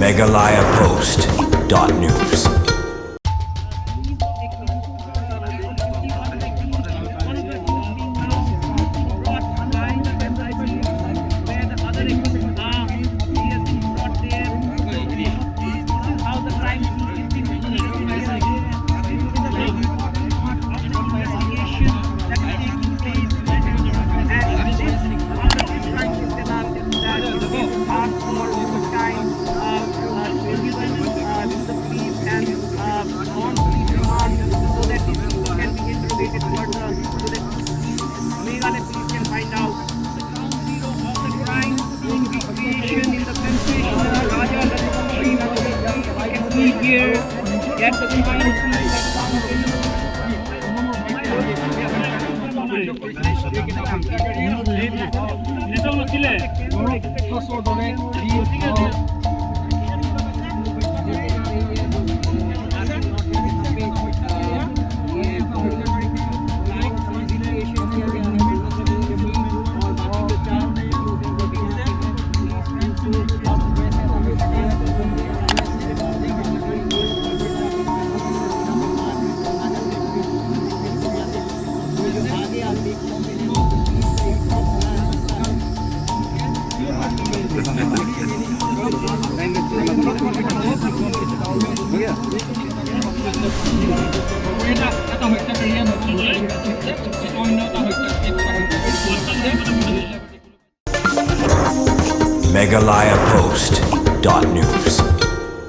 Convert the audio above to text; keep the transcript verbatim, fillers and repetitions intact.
Meghalaya Post dot news. Meghalaya police can find out. The ground zero of the crime, in recreation in the sensational Raja Lalit Singh Nagari. You can see here that the crime scene is Meghalaya Post dot news.